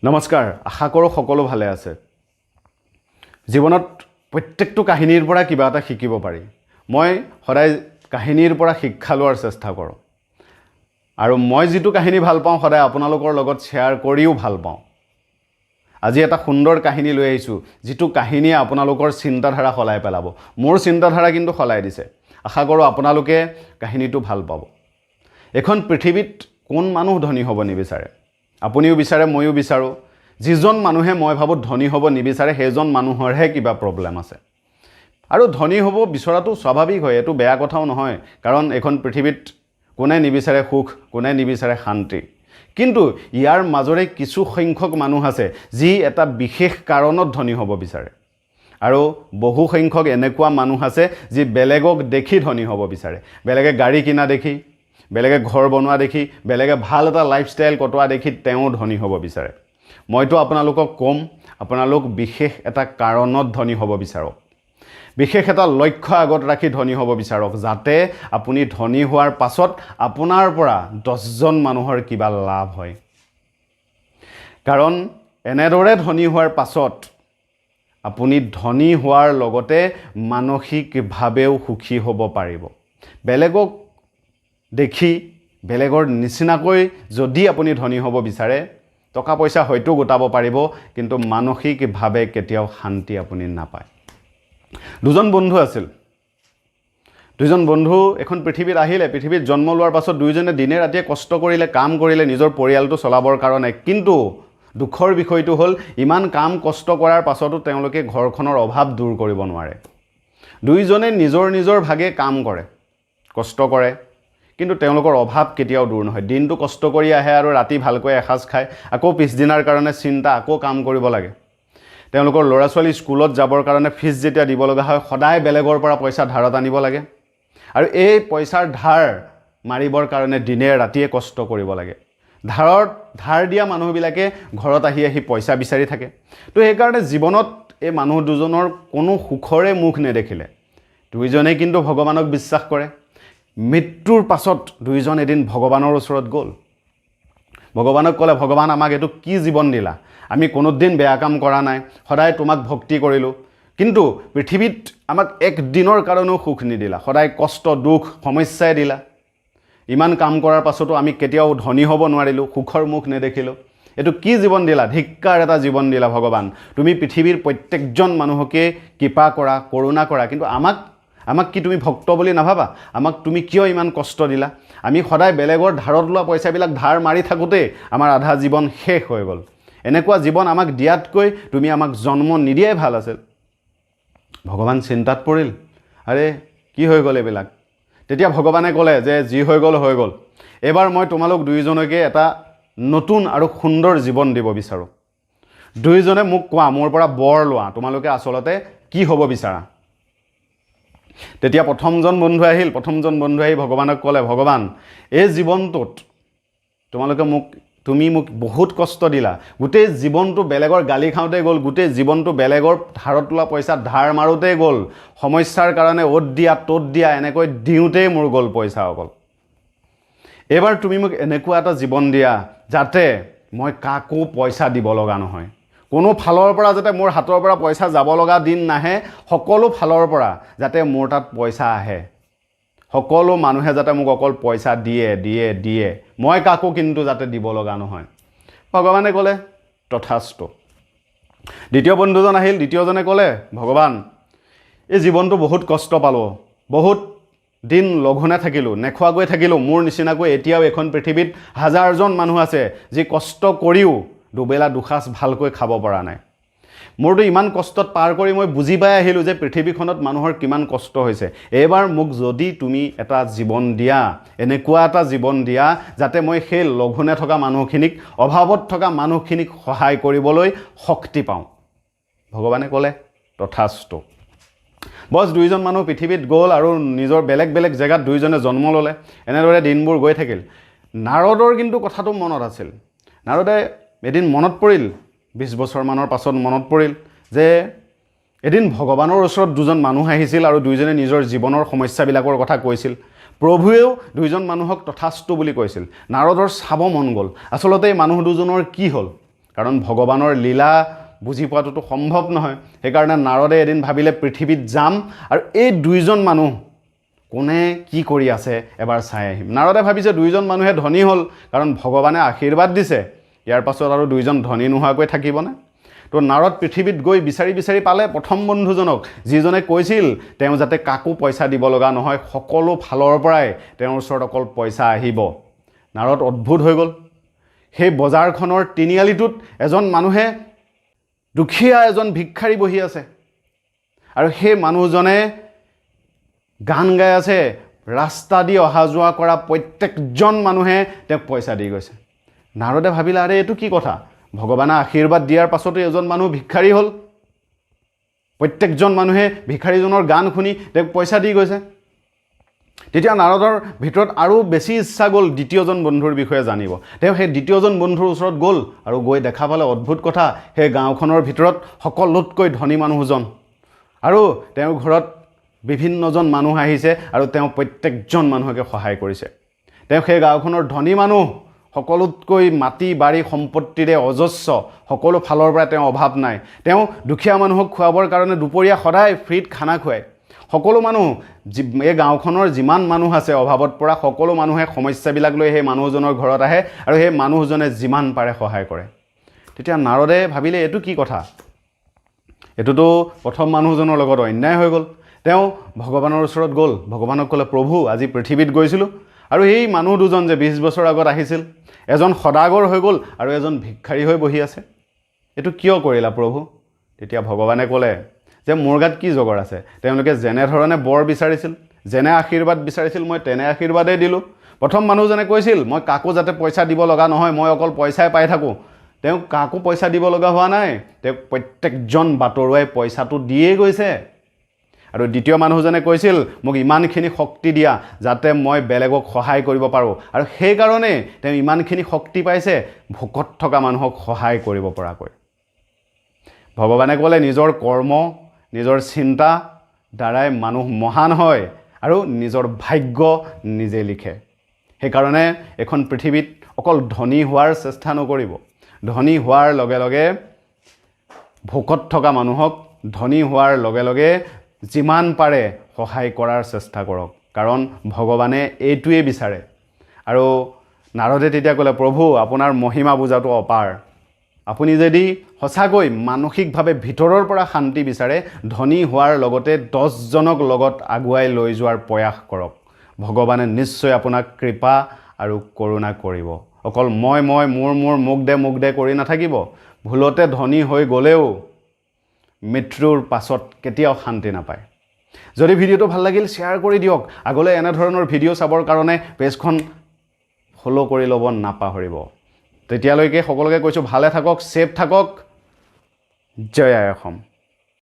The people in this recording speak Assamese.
নমস্কাৰ, আশা কৰোঁ সকলো ভালে আছে। জীৱনত প্ৰত্যেকটো কাহিনীৰ পৰা কিবা এটা শিকিব পাৰি। মই সদায় কাহিনীৰ পৰা শিক্ষা লোৱাৰ চেষ্টা কৰোঁ আৰু মই যিটো কাহিনী ভাল পাওঁ, সদায় আপোনালোকৰ লগত শ্বেয়াৰ কৰিও ভাল পাওঁ। আজি এটা সুন্দৰ কাহিনী লৈ আহিছোঁ, যিটো কাহিনীয়ে আপোনালোকৰ চিন্তাধাৰা সলাই পেলাব। মোৰ চিন্তাধাৰা কিন্তু সলাই দিছে। আশা কৰোঁ আপোনালোকে কাহিনীটো ভাল পাব। এইখন পৃথিৱীত কোন মানুহ ধনী হ'ব নিবিচাৰে? আপুনিও বিচাৰে, ময়ো বিচাৰোঁ। যিজন মানুহে, মই ভাবোঁ, ধনী হ'ব নিবিচাৰে, সেইজন মানুহৰহে কিবা প্ৰব্লেম আছে। আৰু ধনী হ'ব বিচৰাটো স্বাভাৱিক হয়, এইটো বেয়া কথাও নহয়। কাৰণ এইখন পৃথিৱীত কোনে নিবিচাৰে সুখ, কোনে নিবিচাৰে শান্তি? কিন্তু ইয়াৰ মাজৰে কিছু সংখ্যক মানুহ আছে যি এটা বিশেষ কাৰণত ধনী হ'ব বিচাৰে আৰু বহু সংখ্যক এনেকুৱা মানুহ আছে যি বেলেগক দেখি ধনী হ'ব বিচাৰে। বেলেগে গাড়ী কিনা দেখি, বেলেগে ঘৰ বনোৱা দেখি, বেলেগে ভাল এটা লাইফষ্টাইল কটোৱা দেখি তেওঁ ধনী হ'ব বিচাৰে। মইতো আপোনালোকক ক'ম, আপোনালোক বিশেষ এটা কাৰণত ধনী হ'ব বিচাৰক, বিশেষ এটা লক্ষ্য আগত ৰাখি ধনী হ'ব বিচাৰক, যাতে আপুনি ধনী হোৱাৰ পাছত আপোনাৰ পৰা 10জন মানুহৰ কিবা লাভ হয়। কাৰণ এনেদৰে ধনী হোৱাৰ পাছত আপুনি ধনী হোৱাৰ লগতে মানসিকভাৱেও সুখী হ'ব পাৰিব। বেলেগক দেখি, বেলেগৰ নিচিনাকৈ যদি আপুনি ধনী হ'ব বিচাৰে, টকা পইচা হয়তো গোটাব পাৰিব, কিন্তু মানসিকভাৱে কেতিয়াও শান্তি আপুনি নাপায়। দুজন বন্ধু আছিল। দুজন বন্ধু এখন পৃথিৱীত আহিলে। পৃথিৱীত জন্ম লোৱাৰ পাছত দুয়োজনে দিনে ৰাতিয়ে কষ্ট কৰিলে, কাম কৰিলে নিজৰ পৰিয়ালটো চলাবৰ কাৰণে। কিন্তু দুখৰ বিষয়টো হ'ল, ইমান কাম কষ্ট কৰাৰ পাছতো তেওঁলোকে ঘৰখনৰ অভাৱ দূৰ কৰিব নোৱাৰে। দুয়োজনে নিজৰ নিজৰ ভাগে কাম কৰে, কষ্ট কৰে, কিন্তু তেওঁলোকৰ অভাৱ কেতিয়াও দূৰ নহয়। দিনটো কষ্ট কৰি আহে আৰু ৰাতি ভালকৈ এসাঁজ খায়। আকৌ পিছদিনাৰ কাৰণে চিন্তা, আকৌ কাম কৰিব লাগে। তেওঁলোকৰ ল'ৰা ছোৱালী স্কুলত যাবৰ কাৰণে ফিজ যেতিয়া দিব লগা হয়, সদায় বেলেগৰ পৰা পইচা ধাৰত আনিব লাগে আৰু এই পইচাৰ ধাৰ মাৰিবৰ কাৰণে দিনে ৰাতিয়ে কষ্ট কৰিব লাগে। ধাৰ দিয়া মানুহবিলাকে ঘৰত আহি আহি পইচা বিচাৰি থাকে। তো সেইকাৰণে জীৱনত এই মানুহ দুজনৰ কোনো সুখৰে মুখ নেদেখিলে। দুইজনেই কিন্তু ভগৱানক বিশ্বাস কৰে। মৃত্যুৰ পাছত দুইজন এদিন ভগৱানৰ ওচৰত গ'ল। ভগৱানক ক'লে, "ভগৱান, আমাক এইটো কি জীৱন দিলা? আমি কোনোদিন বেয়া কাম কৰা নাই, সদায় তোমাক ভক্তি কৰিলোঁ, কিন্তু পৃথিৱীত আমাক একদিনৰ কাৰণেও সুখ নিদিলা। সদায় কষ্ট, দুখ, সমস্যাই দিলা। ইমান কাম কৰাৰ পাছতো আমি কেতিয়াও ধনী হ'ব নোৱাৰিলোঁ, সুখৰ মুখ নেদেখিলোঁ। এইটো কি জীৱন দিলা? ধিক্কাৰ এটা জীৱন দিলা। ভগৱান, তুমি পৃথিৱীৰ প্ৰত্যেকজন মানুহকে কৃপা কৰা, কৰুণা কৰা, কিন্তু আমাক কি তুমি ভক্ত বুলি নাভাবা? আমাক তুমি কিয় ইমান কষ্ট দিলা? আমি সদায় বেলেগৰ ধাৰত লোৱা পইচাবিলাক ধাৰ মাৰি থাকোঁতেই আমাৰ আধা জীৱন শেষ হৈ গ'ল। এনেকুৱা জীৱন আমাক দিয়াতকৈ তুমি আমাক জন্ম নিদিয়াই ভাল আছিল।" ভগৱান চিন্তাত পৰিল, আৰে, কি হৈ গ'ল এইবিলাক? তেতিয়া ভগৱানে ক'লে যে যি হৈ গ'ল হৈ গ'ল। এইবাৰ মই তোমালোক দুয়োজনকে এটা নতুন আৰু সুন্দৰ জীৱন দিব বিচাৰোঁ। দুয়োজনে মোক কোৱা, মোৰ পৰা বৰ লোৱা, তোমালোকে আচলতে কি হ'ব বিচাৰা? তেতিয়া প্ৰথমজন বন্ধু আহিল। প্ৰথমজন বন্ধু আহি ভগৱানক ক'লে, "ভগৱান, এই জীৱনটোত তোমালোকে মোক তুমি মোক বহুত কষ্ট দিলা। গোটেই জীৱনটো বেলেগৰ গালি খাওঁতে গ'ল, গোটেই জীৱনটো বেলেগৰ ধাৰত লোৱা পইচা ধাৰ মাৰোঁতেই গ'ল। সমস্যাৰ কাৰণে অ'ত দিয়া, ত'ত দিয়া, এনেকৈ দিওঁতেই মোৰ গ'ল পইচা অকল। এইবাৰ তুমি মোক এনেকুৱা এটা জীৱন দিয়া যাতে মই কাকো পইচা দিব লগা নহয়, কোনো ফালৰ পৰা যাতে মোৰ হাতৰ পৰা পইচা যাব লগা দিন নাহে, সকলো ফালৰ পৰা যাতে মোৰ তাত পইচা আহে, সকলো মানুহে যাতে মোক অকল পইচা দিয়ে, দিয়ে, দিয়ে, মই কাকো কিন্তু যাতে দিব লগা নহয়।" ভগৱানে ক'লে, "তথাস্তু।" দ্বিতীয় বন্ধুজন আহিল। দ্বিতীয়জনে ক'লে, "ভগৱান, এই জীৱনটো বহুত কষ্ট পালোঁ, বহুত দিন লঘোণে থাকিলোঁ, নেখোৱাকৈ থাকিলোঁ। মোৰ নিচিনাকৈ এতিয়াও এইখন পৃথিৱীত হাজাৰজন মানুহ আছে যি কষ্ট কৰিও দুবেলা দুসাঁজ ভালকৈ খাব পৰা নাই। মোৰতো ইমান কষ্টত পাৰ কৰি মই বুজি পাই আহিলোঁ যে পৃথিৱীখনত মানুহৰ কিমান কষ্ট হৈছে। এইবাৰ মোক যদি তুমি এটা জীৱন দিয়া, এনেকুৱা এটা জীৱন দিয়া যাতে মই সেই লঘোণে থকা মানুহখিনিক, অভাৱত থকা মানুহখিনিক সহায় কৰিবলৈ শক্তি পাওঁ।" ভগৱানে ক'লে, "তথাস্তু।" বছ, দুইজন মানুহ পৃথিৱীত গ'ল আৰু নিজৰ বেলেগ বেলেগ জেগাত দুইজনে জন্ম ল'লে। এনেদৰে দিনবোৰ গৈ থাকিল। নাৰদৰ কিন্তু কথাটো মনত আছিল। নাৰদে এদিন মনত পৰিল, 20 বছৰমানৰ পাছত মনত পৰিল যে এদিন ভগৱানৰ ওচৰত দুজন মানুহ আহিছিল আৰু দুইজনে নিজৰ জীৱনৰ সমস্যাবিলাকৰ কথা কৈছিল। প্ৰভুৱেও দুইজন মানুহক তথাস্তু বুলি কৈছিল। নাৰদৰ চাব মন গ'ল, আচলতে এই মানুহ দুজনৰ কি হ'ল। কাৰণ ভগৱানৰ লীলা বুজি পোৱাটোতো সম্ভৱ নহয়। সেইকাৰণে নাৰদে এদিন ভাবিলে পৃথিৱীত যাম আৰু এই দুইজন মানুহ কোনে কি কৰি আছে এবাৰ চাই আহিম। নাৰদে ভাবিছে দুইজন মানুহে ধনী হ'ল, কাৰণ ভগৱানে আশীৰ্বাদ দিছে, ইয়াৰ পাছত আৰু দুইজন ধনী নোহোৱাকৈ থাকিবনে? তো নাৰদ পৃথিৱীত গৈ বিচাৰি বিচাৰি পালে প্ৰথম বন্ধুজনক, যিজনে কৈছিল তেওঁ যাতে কাকো পইচা দিব লগা নহয়, সকলো ফালৰ পৰাই তেওঁৰ ওচৰত অকল পইচা আহিব। নাৰদ অদ্ভুত হৈ গ'ল। সেই বজাৰখনৰ তিনিআলিটোত এজন মানুহে, দুখীয়া এজন ভিক্ষাৰী বহি আছে আৰু সেই মানুহজনে গান গাই আছে। ৰাস্তা দি অহা যোৱা কৰা প্ৰত্যেকজন মানুহে তেওঁক পইচা দি গৈছে। নাৰদে ভাবিলে, আৰে এইটো কি কথা, ভগৱানে আশীৰ্বাদ দিয়াৰ পাছতো এজন মানুহ ভিক্ষাৰী হ'ল, প্ৰত্যেকজন মানুহে ভিক্ষাৰীজনৰ গান শুনি তেওঁক পইচা দি গৈছে। তেতিয়া নাৰদৰ ভিতৰত আৰু বেছি ইচ্ছা গ'ল দ্বিতীয়জন বন্ধুৰ বিষয়ে জানিব। তেওঁ সেই দ্বিতীয়জন বন্ধুৰ ওচৰত গ'ল আৰু গৈ দেখা পালে অদ্ভুত কথা, সেই গাঁওখনৰ ভিতৰত সকলোতকৈ ধনী মানুহজন আৰু তেওঁৰ ঘৰত বিভিন্নজন মানুহ আহিছে আৰু তেওঁ প্ৰত্যেকজন মানুহকে সহায় কৰিছে। তেওঁ সেই গাঁওখনৰ ধনী মানুহ, সকলোতকৈ মাটি বাৰী সম্পত্তিৰে অজস্ৰ, সকলো ফালৰ পৰা তেওঁ অভাৱ নাই। তেওঁ দুখীয়া মানুহক খুৱাবৰ কাৰণে দুপৰীয়া সদায় ফ্ৰীত খানা খুৱায়। সকলো মানুহ, এই গাঁওখনৰ যিমান মানুহ আছে অভাৱত পৰা, সকলো মানুহে সমস্যাবিলাক লৈ সেই মানুহজনৰ ঘৰত আহে আৰু সেই মানুহজনে যিমান পাৰে সহায় কৰে। তেতিয়া নাৰদে ভাবিলে এইটো কি কথা, এইটোতো প্ৰথম মানুহজনৰ লগত অন্যায় হৈ গ'ল। তেওঁ ভগৱানৰ ওচৰত গ'ল, ভগৱানক ক'লে, প্ৰভু আজি পৃথিৱীত গৈছিলোঁ আৰু এই মানুহ দুজন যে 20 বছৰ আগত আহিছিল, এজন সদাগৰ হৈ গ'ল আৰু এজন ভিক্ষাৰী হৈ বহি আছে, এইটো কিয় কৰিলা প্ৰভু? তেতিয়া ভগৱানে ক'লে যে মোৰ গাত কি জগৰ আছে, তেওঁলোকে যেনেধৰণে বৰ বিচাৰিছিল, যেনে আশীৰ্বাদ বিচাৰিছিল, মই তেনে আশীৰ্বাদেই দিলোঁ। প্ৰথম মানুহজনে কৈছিল মই কাকো যাতে পইচা দিব লগা নহয়, মই অকল পইচাই পাই থাকোঁ। তেওঁক কাকো পইচা দিব লগা হোৱা নাই, তেওঁক প্ৰত্যেকজন বাটৰুৱাই পইচাটো দিয়েই গৈছে। আৰু দ্বিতীয় মানুহজনে কৈছিল মোক ইমানখিনি শক্তি দিয়া যাতে মই বেলেগক সহায় কৰিব পাৰোঁ, আৰু সেইকাৰণে তেওঁ ইমানখিনি শক্তি পাইছে ভোকত থকা মানুহক সহায় কৰিব পৰাকৈ। ভগৱানে ক'লে নিজৰ কৰ্ম, নিজৰ চিন্তা দ্বাৰাই মানুহ মহান হয় আৰু নিজৰ ভাগ্য নিজে লিখে। সেইকাৰণে এখন পৃথিৱীত অকল ধনী হোৱাৰ চেষ্টা নকৰিব। ধনী হোৱাৰ লগে লগে ভোকত থকা মানুহক ধনী হোৱাৰ লগে লগে যিমান পাৰে সহায় কৰাৰ চেষ্টা কৰক, কাৰণ ভগৱানে এইটোৱেই বিচাৰে। আৰু নাৰদে তেতিয়া ক'লে, প্ৰভু আপোনাৰ মহিমা বুজাটো অপাৰ, আপুনি যদি সঁচাকৈ মানসিকভাৱে ভিতৰৰ পৰা শান্তি বিচাৰে, ধনী হোৱাৰ লগতে 10জনক লগত আগুৱাই লৈ যোৱাৰ প্ৰয়াস কৰক, ভগৱানে নিশ্চয় আপোনাক কৃপা আৰু কৰুণা কৰিব। অকল মই মই মোৰ মোৰ মোক দে মোক দে কৰি নাথাকিব। ভুলতে ধনী হৈ গ'লেও মৃত্যুৰ পাছত কেতিয়াও শান্তি নাপায়। যদি ভিডিঅ'টো ভাল লাগিল শ্বেয়াৰ কৰি দিয়ক। আগলৈ এনেধৰণৰ ভিডিঅ' চাবৰ কাৰণে পেজখন ফ'ল' কৰি ল'ব নাপাহৰিব। তেতিয়ালৈকে সকলোকে কৈছোঁ ভালে থাকক, ছেফ থাকক। জয় আই অসম।